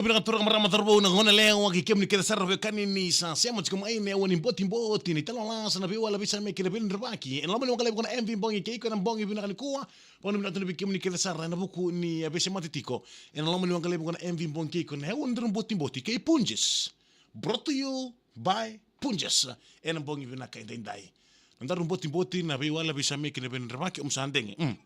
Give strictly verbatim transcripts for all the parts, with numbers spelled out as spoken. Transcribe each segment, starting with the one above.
Vinaka turaga, marama, cauravou, na goneyalewa kei kemuni kece sara na veiwekani ni sa sema tiko mai ena aua ni Botiboti, na italanoa lasa, na veiwali, veisameki, na veidredrevaki ena loma ni Waqalevu ko na M V Bogi kei iko ena bogi vinaka nikua. Vakanuinui vinaka tu vei kemuni kece sara ena vuku ni, e, veisemati tiko ena loma ni Waqalevu ko na M V Bogi kei iko ena aua ni daru Botiboti kei Punjas. Brought to you by Punjas ena bogi vinaka edaidai. Na daru Botiboti, na veiwali, veisameki, na veidredrevaki, o Musa Dege. Mm.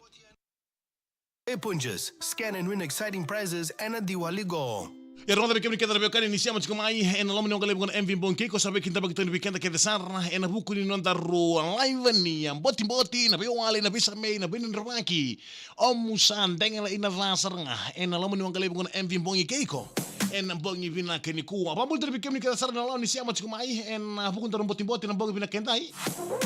Hey Punjas, scan and win exciting prizes ena Diwali go. Ia, rogoca vei kemuni kece na veiwekani ni sema tiko mai ena loma ni Waqalevu ko na M V Bogi kei iko, sa veikidavaki tu vei keda kece sara ena vuku ni nodaru live ni, a, Botiboti, na veiwali, na veisamei, na veidredrevaki, o Musa Dege, ena ca sara ga ena loma ni Waqalevu ko na M V Bogi kei iko ena bogi vinaka nikua. Vakabula tale vei kemuni kece sara na lawa ni sema tiko mai ena vuku ni daru Botiboti ena bogi vinaka edai.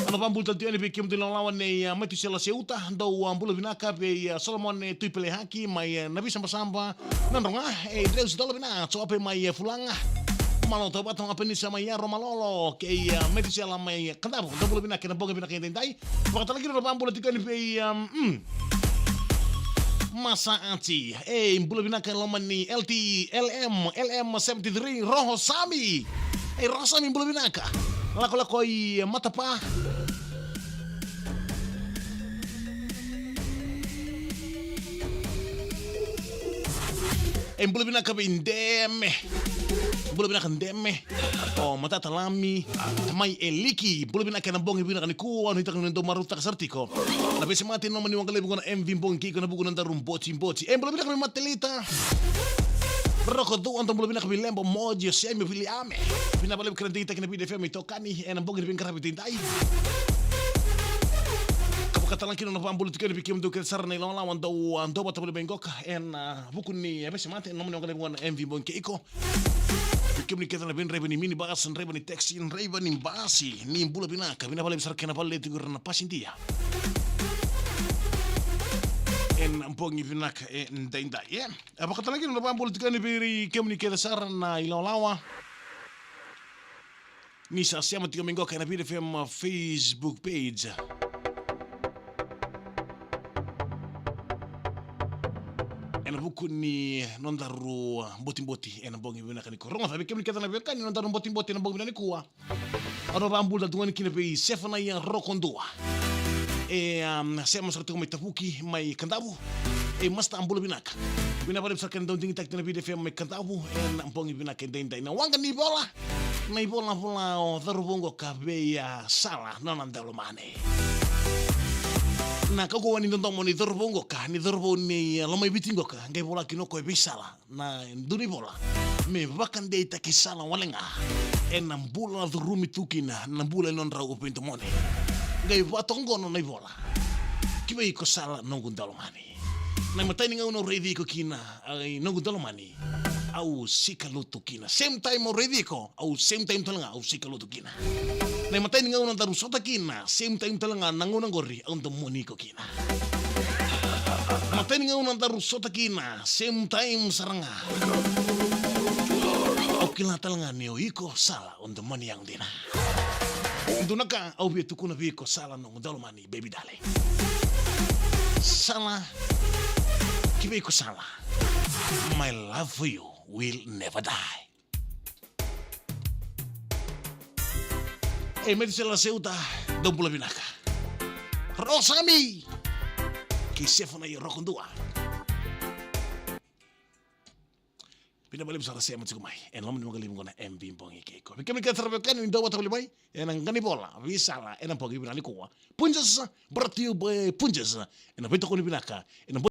Au na vakabula tale tu yani vei kemudou na lawa nei, a, Maitusela Seuta, dou, a, bula vinaka. Vei, a, Solomone Tuipelehaki mai, a, Navisabasaba, Nadroga, e, Dreusi Dolovinaka, Joape mai, e, Fulaga. Malo Tauvata, Apenisa mai Yaromalolo kei, a, Maitusela mai Kadavu, dou bula vinaka ena bogi vinaka edaidai. Vakatalakina na vakabula tiko yani vei, a, mm, Masa Ati. E, bula vinaka ena loma ni L T L M, L M seventy three, Roho Sami. E, Roho Sami, bula vinaka. Lakolako i Matapa. E, bula vinaka vei Deme. Bula vinaka Deme. O Matata Lami, mai Eliki, bula vinaka ena bogi vinaka nikua, nuitaka ni dou marautaka sara tiko na veisemati ena loma ni Waqalevu ko na M V Bogi kei iko ena vuku ni nodaru Botiboti. E, bula vinaka vei Matelita Roko Dua, dou bula vinaka vei Lembo Moji, o Semi, o Viliame. Vinaka vakalevu kei na digitaki na Viti F M itokani ena bogi ni veiqaravi edaidai. Ka vakatalakina na vakabula tiko yani vei kemudou kece sara na ilawalawa dou, a, dou vata voli mai qoka ena, a, vuku ni, e, veisemati ena loma ni Waqalevu ko na M V Bogi kei iko. Vei kemuni kece na veidraiva ni minibus, draiva ni taxi, draiva ni basi, ni bula vinaka. Vinaka vakalevu sara kei na vale tiko ira na pasidia ena bogi vinaka edaidai, e. E, vakatalakina na vakabula tiko yani vei kemuni kece sara na ilawalawa ni sa sema tiko mai qoka ena Viti F M Facebook page. Ena vuku ni nodaru Botiboti ena bogi vinaka nikua. Rogoca vei kemuni kece na veiwekani, nodaru Botiboti ena bogi vinaka nikua. Au na vakabula tu ga yani kina vei Sefanaia Rokodua. E, um, sema sara tiko mai Tavuki, mai Kadavu. E, Masta, bula vinaka. Vinaka vakalevu sara kei na dau digitaki tu na Viti F M mai Kadavu ena bogi vinaka edaidai. Na waqa ni vola. Na ivolavola o cauravou qoka vei, a, Sala, nona daulomani. Na kaukauwa ni dodomo ni cauravou qoka, ni cauravou ni, a, lomaiviti qoka, qai vola kina o koya vei Sala na dua na ivola me vakadeitaki Sala wale ga ena bula curumi tu kina na bula ni nodrau veidomoni. Qai vakatoqono na ivola: Ki vei iko Sala, noqu daulomani. Na imatai ni gauna au raici iko kina, ai, noqu daulomani, au sikalutu kina. Same time au raici iko, au same time tale ga au sikalutu kina. Na imatai ni gauna daru sota kina, same time tale ga na gauna qori au domoni iko kina. Matai ni gauna daru sota kina, same time sara ga au kila tale ga ni o iko Sala o domoni au dina. Dua na ka au via tukuna vei iko Sala, noqu daulomani, baby darling. Sala, ki vei iko Sala, my love for you will never die. E, Metusela Seuta, dou bula vinaka. Rosami kei Sefanaia Rokodua. Vinaka vakalevu sara sema tiko mai ena loma ni Waqalevu qo na M V Bogi kei iko. Vei kemuni kece sara veiwekani ni dau vata voli mai ena qanivola vei Sala ena bogi vinaka nikua. Punjas, brought to you by Punjas. Ena veitokoni vinaka ena